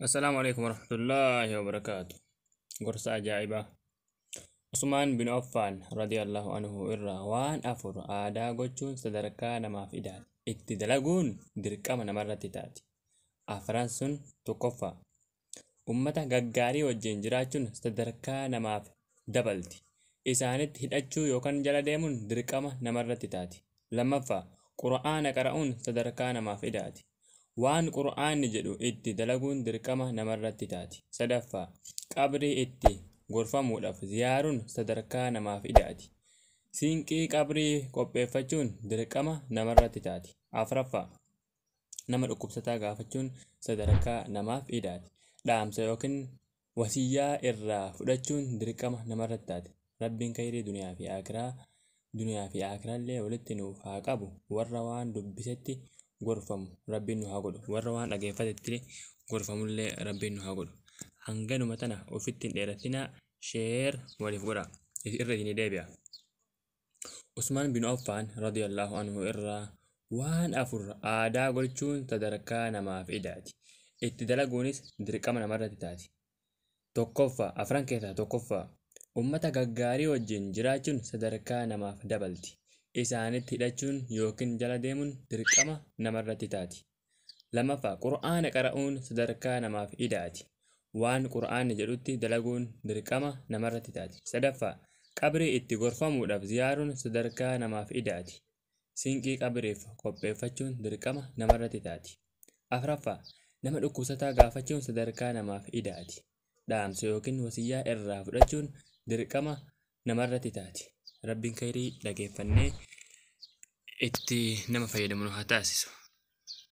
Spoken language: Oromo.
Assalaamu alaikum warahmatullaahi wabarakaatu. Gorsa ajaa'ibaa. Usmaan bin Affaan radiyallahu anhu irraa waan afur aadaa gochuun sadarkaa namaaf idaati. Itti dalaguun dirqama namarratti taati. Afran sun tokkoffaa. Ummata gaggaarii wajjin jiraachuun sadarkaa namaaf dabalti. Isaanitti hidhachuu yookaan jala deemuun dirqama namarratti taati. Lammaffaa, Qur'aana qara'uun sadarkaa namaaf idaati. Waan Qur'aanni jedhu itti dalaguun dirqama namarratti taati. Sadaffaa, qabrii itti gorfamuudhaaf ziyaaruun sadarkaa namaaf idaati. Siinqii qabrii qopheeffachuun dirqama namarratti taati. Afraffaa, nama dhukkubsataa gaafachuun sadarkaa namaaf idaati. Dhaamsa yookiin wasiyyaa irraa fudhachuun dirqama namarratti taati. Rabbiin khayrii duniyaa fi aakiraa duniyaa fi aakiraallee walitti nuuf haa qabu. Warra waan dubbisetti gorfamu Rabbiin nu haa godhu. Warra waan dhageeffatetti gorfamullee Rabbiin nu haa godhu. Hanganuma tana ofitti hin dheeratinaa, share waliif godhaa. Irra isinii deebi'a. Usmaan bin Affaan radiyallahu anhu irraa waan afur aadaa gochuun sadarkaa namaaf idaati. Itti dalaguunis dirqama namarratti taati. Tokkoffaa, afran keessaa tokkoffaa, ummata gaggaarii wajjin jiraachuun sadarkaa namaaf dabalti. Isaanitti hidhachuun yookiin jala deemuun dirqama namarratti taati. Lammaffaa, Qur'aana qara'uun sadarkaa namaaf idaati. Waan Qur'aanni jedhutti dalaguun dirqama namarratti taati. Sadaffaa, qabrii itti gorfamuudhaaf ziyaaruun sadarkaa namaaf idaati. Sinqii qabriif qopheeffachuun dirqama namarratti taati. Afraffaa, nama dhukkubsataa gaafachuun sadarkaa namaaf idaati. Dhaamsa yookiin wasiyyaa irraa fudhachuun dirqama namarratti taati. Rabbiin khayrii dhageeffannee itti nama fayyadamu nu haa taasisu.